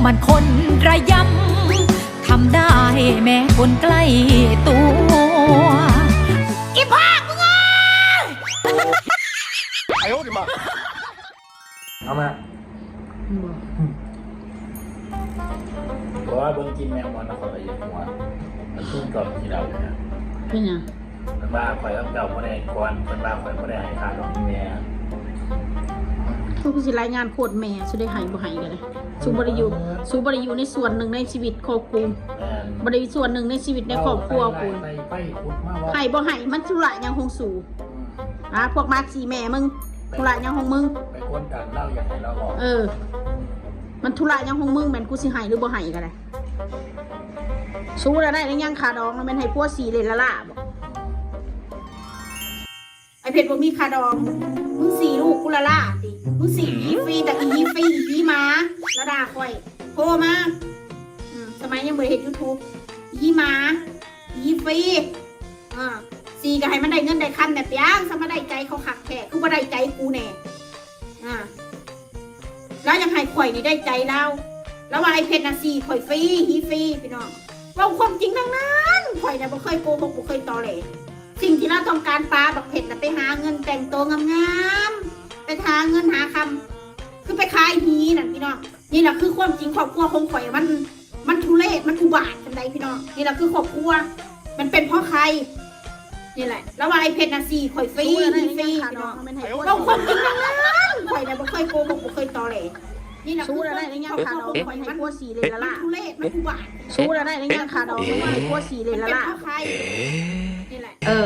ມັນຄົນລະຢ່ຳ ທຳໄດ້ແມ້ຄົນໃກ້ຕົວ. ອີພອກມຶງເອີຍ! ເອົາມາ ບໍ່ ບໍ່ວ່າເບິ່ງກິນແມງມ່ອນນະ ຂ້ອຍກໍຢາກຫົວ ມັນຂຶ້ນກັບທີ່ເຮົາເນຍ. ເປັນຫຍັງ? ເພິ່ນວ່າຂ້ອຍກັບເຈົ້າບໍ່ໄດ້ກ່ອນ ເພິ່ນວ່າຂ້ອຍບໍ່ໄດ້ໃຫ້ຄ່າດອງແມ່. ເພິ່ນຄືຊິລາຍງານໂຄດແມ່ ຊິໄດ້ໃຫ້ບໍ່ໃຫ້ກໍໄດ້. ສູບໍ່ໄດ້ຢູ່ ສູບໍ່ໄດ້ຢູ່ໃນສ່ວນໜຶ່ງໃນຊີວິດຂອງກູ ແມ່ນ ບໍ່ໄດ້ສ່ວນໜຶ່ງໃນຊີວິດໃນຄອບຄົວກູ. ໃຫ້ບໍ່ໃຫ້ມັນທຸລະຫຍັງຂອງສູ? ອືມ ອ່າ ພວກໝາກສີແມ່ມຶງ ທຸລະຫຍັງຂອງມຶງ? ໄປກົດດັນລາວ ຢາກໃຫ້ລາວອອກ. ເອີ ມັນທຸລະຫຍັງຂອງມຶງ? ແມ່ນກູຊິໃຫ້ຫຼືບໍ່ໃຫ້ກໍໄດ້. ສູລະໄດ້ຫຼືຍັງຄ່າດອງນະ? ແມ່ນໃຫ້ຜົວສີເລ່ນລະລາບໍ? ໄອ້ເພັດບໍ່ມີຄ່າດອງ ມຶງສີລູກກູລະລາຕິ? ມຶງສີອີຟຣີ ແຕ່ອີຟຣີ ອີໝາ ລະດ່າຂ້ອຍ. ໂທມາ ອືມ ສະໄໝຍັງບໍ່ໄດ້ເຮັດຢູທູບ ອີໝາ ອີຟຣີ ອ່າ ສີກໍໃຫ້ມັນໄດ້ເງິນໄດ້ຄຳແດ່. ປຽງ ສະມາໄດ້ໃຈເຂົາຄັກແທ້ ຄືບໍ່ໄດ້ໃຈກູແດ່? ອ່າ ລາວຢາກໃຫ້ຂ້ອຍນີ້ໄດ້ໃຈລາວ ລາວວ່າໄອ້ເພັດນະສີຂ້ອຍຟຣີ ອີຟຣີ ພີ່ນ້ອງ ເວົ້າຄວາມຈິງທັງນັ້ນ. ຂ້ອຍນະບໍ່ເຄີຍໂກຫົກ ບໍ່ເຄີຍຕໍແຫຼ. ສິ່ງທີ່ລາວຕ້ອງການ ປາບັກເພັດນະໄປຫາເງິນແຕ່ງໂຕງາມໆ ໄປຫາເງິນຫາຄຳ ຄືໄປຂາຍຫີນັ້ນ ພີ່ນ້ອງ. ນີ້ລະຄືຄວາມຈິງຄອບຄົວຂອງຂ້ອຍ ມັນ ມັນທຸເລດ ມັນອຸບາດຈັ່ງໃດ ພີ່ນ້ອງ. ນີ້ລະຄືຄອບຄົວ ມັນເປັນເພາະໃຄ ນີ້ແຫຼະ. ລາວວ່າໄອ້ເພັດນະສີຂ້ອຍຟຣີ ຟຣີ ພີ່ນ້ອງ ເວົ້າຄວາມຈິງທັງນັ້ນ. ຂ້ອຍນະບໍ່ເຄີຍໂກຫົກ ບໍ່ເຄີຍຕໍແຫຼ. ນີ້ລະຄືຄວາມຈິງຄອບຄົວຂອງຂ້ອຍ ມັນທຸເລດ ມັນອຸບາດ. ສູລະໄດ້ຫຼືຍັງຄ່າດອງ? ມັນເປັນເພາະໃຄ ນີ້ແຫຼະ ເອີ.